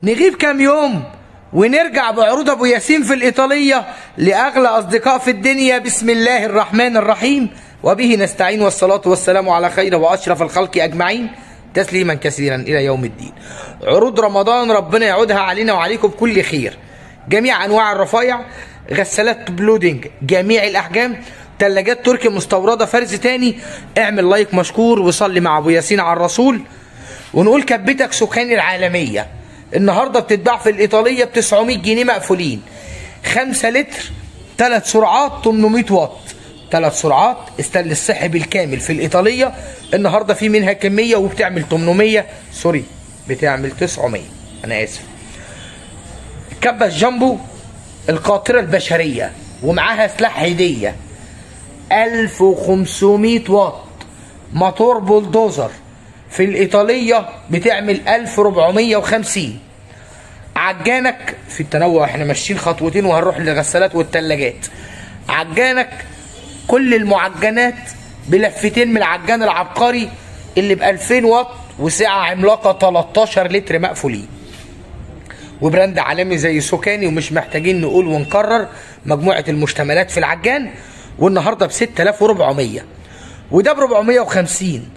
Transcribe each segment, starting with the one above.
نغيب كام يوم ونرجع بعروض ابو ياسين في الايطالية لاغلى اصدقاء في الدنيا. بسم الله الرحمن الرحيم، وبه نستعين، والصلاة والسلام على خير واشرف الخلق اجمعين، تسليما كثيرا الى يوم الدين. عروض رمضان ربنا يعودها علينا وعليكم بكل خير. جميع انواع الرفايع، غسالات top loading جميع الاحجام، ثلاجات تركي مستورده فرز تاني. اعمل like مشكور وصلي مع ابو ياسين على الرسول. ونقول كبتك سكاني العالمية النهارده بتتباع في الايطالية ب 900 جنيه مقفولين، 5 لتر، 3 سرعات، 800 واط، 3 سرعات، استانلس صحي بالكامل في الايطالية. النهارده في منها كمية وبتعمل 800، sorry بتعمل 900، انا اسف. الكبه الجامبو القاطره البشرية ومعاها سلاح هديه، 1500 واط، موتور بولدوزر في الإيطالية بتعمل 1450. عجانك في التنوع، احنا ماشيين خطوتين وهنروح للغسالات والثلاجات. عجانك كل المعجنات بلفتين من العجان العبقري اللي ب 2000 واط وسعة عملاقة 13 لتر مقفولين، و brand عالمي زي سوكاني، ومش محتاجين نقول ونكرر مجموعة المشتملات في العجان. والنهارده ب 6400، وده ب 450.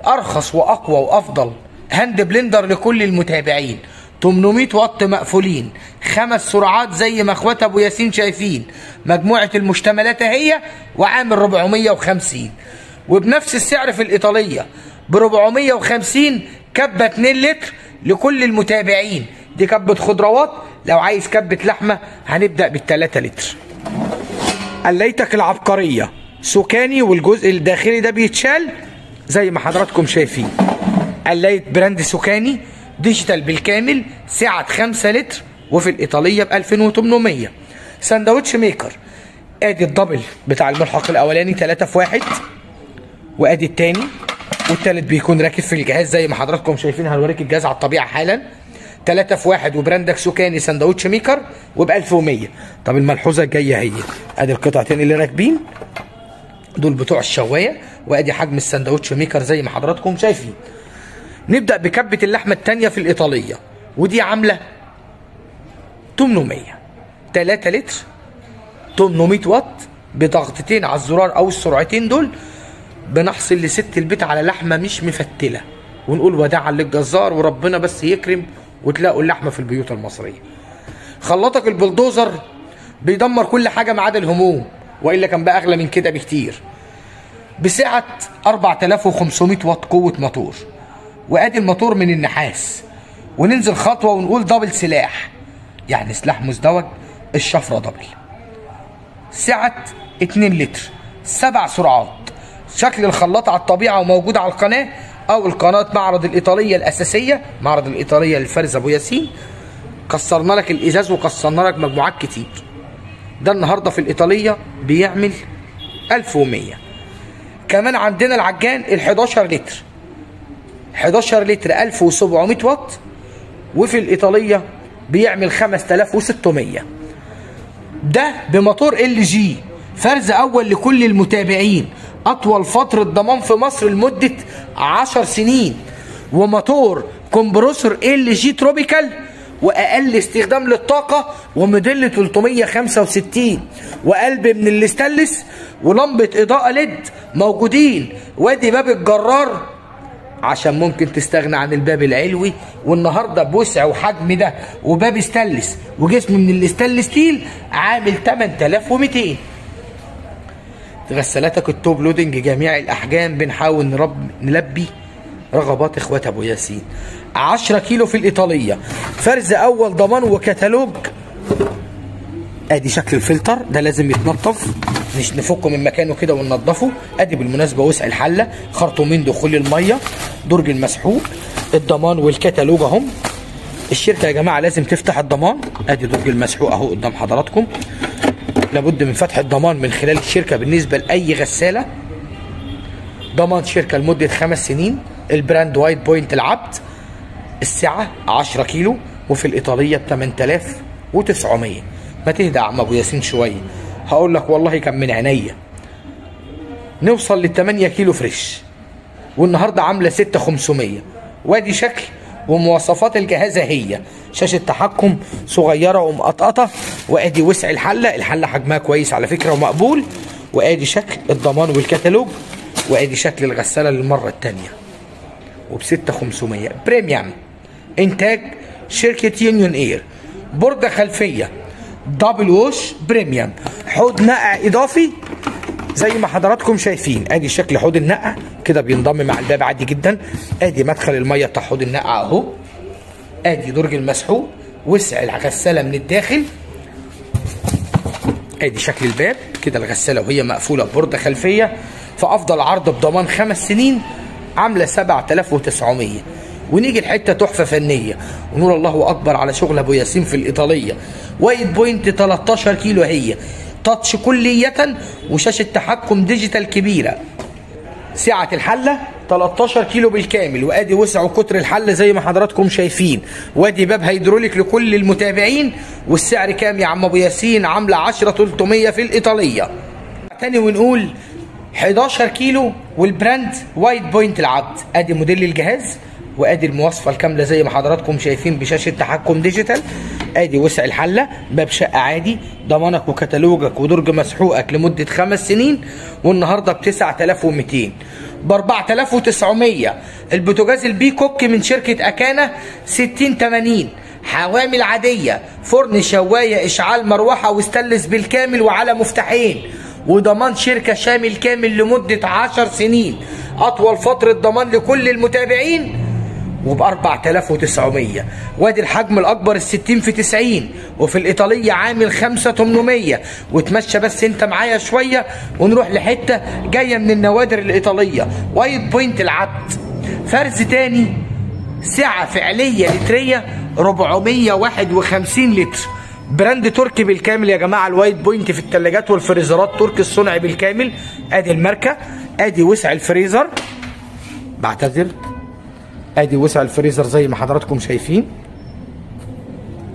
ارخص واقوى وافضل hand blender لكل المتابعين، 800 واط مقفولين، 5 سرعات زي ما اخوات ابو ياسين شايفين، مجموعة المشتملات اهي، وعامل 450. وبنفس السعر في الايطالية ب 450 كبه 2 لتر لكل المتابعين. دي كبه خضروات، لو عايز كبه لحمه هنبدا بال 3 لتر. قليتك العبقرية سوكاني، والجزء الداخلي ده بيتشال زي ما حضراتكم شايفين. قلاية brand سوكاني digital بالكامل، سعة 5 لتر، وفي الإيطالية ب 2800. sandwich maker، ادي ال double بتاع الملحق الأولاني 3 في 1، وادي التاني والتالت بيكون راكب في الجهاز زي ما حضراتكم شايفين. هنوريك الجهاز على الطبيعة حالا. 3 في 1 وبراندك سوكاني sandwich maker وب 1100. طب الملحوظة الجاية هي ادي القطعتين اللي راكبين دول بتوع الشوايه، وادي حجم ال sandwich maker زي ما حضراتكم شايفين. نبدا بكبه اللحمة الثانية في الايطالية، ودي عامله 800، 3 لتر، 800 واط، بضغطتين على الزرار او السرعتين دول بنحصل لست البيت على لحمه مش مفتله، ونقول وداعا للجزار وربنا بس يكرم وتلاقوا اللحمة في البيوت المصرية. خلاطك البلدوزر بيدمر كل حاجة ما عدا الهموم، والا كان بقى اغلى من كده بكتير. بسعة 4500 واط قوة موتور، وادي الموتور من النحاس. وننزل خطوة ونقول double سلاح، يعني سلاح مزدوج، الشفرة double. سعة 2 لتر، 7 سرعات. شكل الخلاط على الطبيعة وموجود على القناة او القناة معرض الايطالية الاساسية، معرض الايطالية للفارس ابو ياسين. كسرنا لك الازاز وكسرنا لك مجموعات كتير. ده النهارده في الايطالية بيعمل 1100. كمان عندنا العجان ال 11 لتر، 11 لتر 1700 واط، وفي الايطالية بيعمل 5600. ده بموتور LG، فرز اول لكل المتابعين، اطول فترة ضمان في مصر لمدة 10 سنين، وموتور compressor LG Tropical، واقل استخدام للطاقة، وموديل 365، وقلب من الاستانلس، ولمبه اضاءه LED موجودين، وادي باب الجرار عشان ممكن تستغنى عن الباب العلوي. والنهارده بوسع وحجم ده وباب استانلس وجسم من ال stainless steel عامل 8200. غسالاتك ال top loading جميع الاحجام، بنحاول نلبي رغبات اخوات ابو ياسين. 10 كيلو في الايطالية، فرز اول، ضمان وكتالوج. ادي شكل الفلتر ده لازم يتنطف، مش نفكه من مكانه كده وننضفه. ادي بالمناسبة وسع الحلة، خرطومين دخول المية، درج المسحوق، الضمان والكتالوج اهم. الشركة يا جماعة لازم تفتح الضمان. ادي درج المسحوق اهو قدام حضراتكم، لابد من فتح الضمان من خلال الشركة بالنسبة لاي غسالة. ضمان شركة لمدة 5 سنين، ال brand White Point العبد، السعة 10 كيلو، وفي الايطالية ب 8900. ما تهدى يا عم ابو ياسين شوية، هقول لك والله كان من عينيا. نوصل لل 8 كيلو fresh، والنهارده عامله 6500. وادي شكل ومواصفات الجهاز هي شاشة تحكم صغيرة ومقطقطه، وادي وسع الحلة، الحلة حجمها كويس على فكرة ومقبول، وادي شكل الضمان والكتالوج، وادي شكل الغسالة للمرة الثانية، وب 6500 premium، انتاج شركة يونيون اير، بورده خلفية double wash premium، حوض نقع اضافي زي ما حضراتكم شايفين. ادي شكل حوض النقع كده بينضم مع الباب عادي جدا. ادي مدخل المية بتاع حوض النقع اهو. ادي درج المسحوق، وسع الغسالة من الداخل. ادي شكل الباب كده، الغسالة وهي مقفولة بورده خلفية. فافضل عرض بضمان 5 سنين، عامله 7900. ونيجي لحته تحفة فنية، ونقول الله اكبر على شغل ابو ياسين في الايطالية. وايت بوينت 13 كيلو، هي touch كلية وشاشة تحكم digital كبيرة. سعة الحلة 13 كيلو بالكامل، وادي وسع وكتر الحلة زي ما حضراتكم شايفين، وادي باب هيدروليك لكل المتابعين. والسعر كام يا عم ابو ياسين؟ عاملة 10300 في الإيطالية. تاني ونقول 11 كيلو، وال brand وايت بوينت العبد. ادي موديل الجهاز، وادي المواصفة الكاملة زي ما حضراتكم شايفين بشاشة تحكم digital. ادي وسع الحلة، باب شقة عادي، ضمانك وكتالوجك ودرج مسحوقك لمدة 5 سنين، والنهارده ب 9200. ب 4900 البوتاجاز البيكوك من شركة اكانا 6080، حوامل عادية، فرن شواية، اشعال مروحة، وستانلس بالكامل وعلى مفتاحين، وضمان شركة شامل كامل لمدة 10 سنين، اطول فترة ضمان لكل المتابعين، وب 4900. وادي الحجم الاكبر ال 60 في 90، وفي الايطالية عامل 5800. وتمشى بس انت معايا شوية ونروح لحته جاية من النوادر الايطالية، وايت بوينت العبد، فرز تاني، سعة فعليه لتريه 451 لتر، brand تركي بالكامل يا جماعة. الوايت بوينت في الثلاجات والفريزرات تركي الصنع بالكامل. ادي الماركة، ادي وسع الفريزر، بعتذر، ادي وسع الفريزر زي ما حضراتكم شايفين،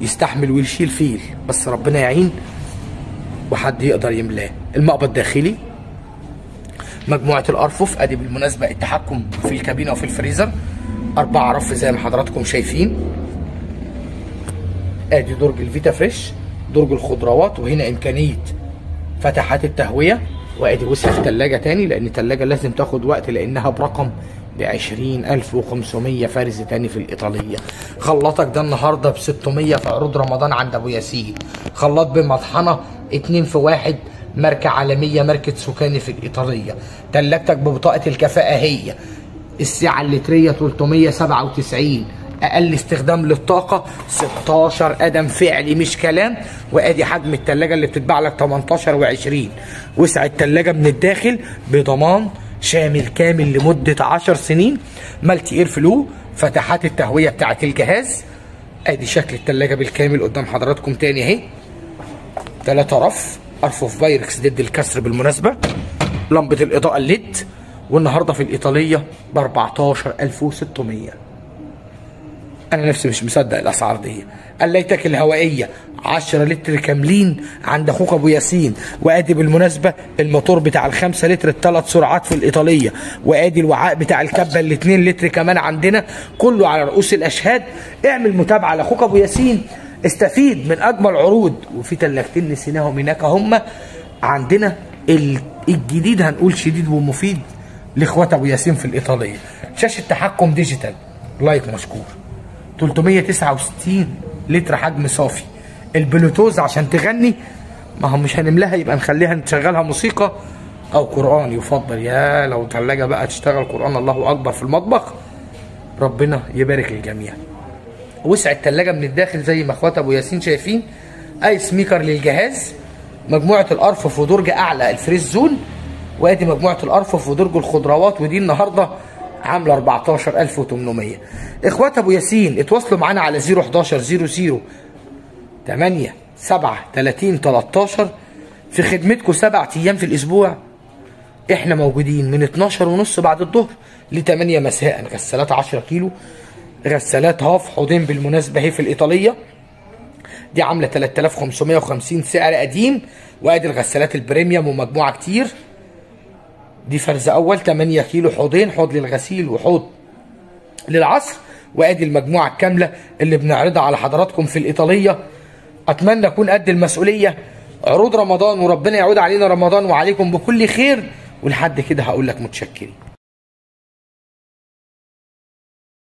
يستحمل ويشيل فيل، بس ربنا يعين وحد يقدر يملاه. المقبض داخلي، مجموعة الارفف، ادي بالمناسبة التحكم في الكابينه وفي الفريزر، 4 رف زي ما حضراتكم شايفين. ادي درج الفيتا فريش، درج الخضروات، وهنا امكانية فتحات التهويه. وادي وسع الثلاجة تاني، لان الثلاجة لازم تاخد وقت لانها برقم ب 20500، فرز تاني في الإيطالية. خلاطك ده النهارده ب 600 في عروض رمضان عند أبو ياسين. خلاط بمطحنة 2 في 1، ماركة عالمية، ماركة سكاني في الإيطالية. تلاجتك ببطاقة الكفاءة هي السعة اللترية 397، أقل استخدام للطاقة 16 قدم فعلي مش كلام. وأدي حجم التلاجة اللي بتتباع لك 18 و20. وسع التلاجة من الداخل بضمان شامل كامل لمدة 10 سنين، multi air flow، فتحات التهوية بتاعت الجهاز. ادي شكل التلاجة بالكامل قدام حضراتكم تاني اهي. 3 رف، ارفف بايركس ضد الكسر بالمناسبة، لمبة الإضاءة ال LED. والنهارده في الإيطالية ب 14600. أنا نفسي مش مصدق الأسعار دي. قليتك الهوائية 10 لتر كاملين عند أخوك أبو ياسين. وأدي بالمناسبة الموتور بتاع ال5 لتر ال3 سرعات في الإيطالية. وأدي الوعاء بتاع الكبة ال2 لتر كمان عندنا، كله على رؤوس الأشهاد. اعمل متابعة لأخوك أبو ياسين، استفيد من أجمل عروض. وفي تلاجتين نسيناهم هناك هم عندنا الجديد، هنقول شديد ومفيد لإخوات أبو ياسين في الإيطالية. شاشة تحكم digital، like مشكور، 369 لتر حجم صافي. البلوتوز عشان تغني، ما هو مش هنملاها يبقى نخليها نشغلها موسيقى او قرآن يفضل. يا لو ثلاجة بقى تشتغل قرآن، الله اكبر في المطبخ، ربنا يبارك للجميع. وسع الثلاجة من الداخل زي ما اخوات ابو ياسين شايفين. ice maker للجهاز، مجموعة الارفف ودرج اعلى ال freeze zone، وادي مجموعة الارفف ودرج الخضروات، ودي النهارده عامله 14800. اخوات ابو ياسين اتواصلوا معانا على 011 00 8 7 30 13 في خدمتكم 7 ايام في الاسبوع. احنا موجودين من 12:30 بعد الظهر ل 8 مساء. غسالات 10 كيلو، غسالات هاف حوضين بالمناسبة هي في الايطالية، دي عامله 3550 سعر قديم. وادي الغسالات ال premium ومجموعة كتير، دي فرز اول 8 كيلو حوضين، حوض للغسيل وحوض للعصر. وادي المجموعة الكاملة اللي بنعرضها على حضراتكم في الايطالية. اتمنى اكون قد المسؤولية. عروض رمضان، وربنا يعود علينا رمضان وعليكم بكل خير. ولحد كده هقول لك متشكرين.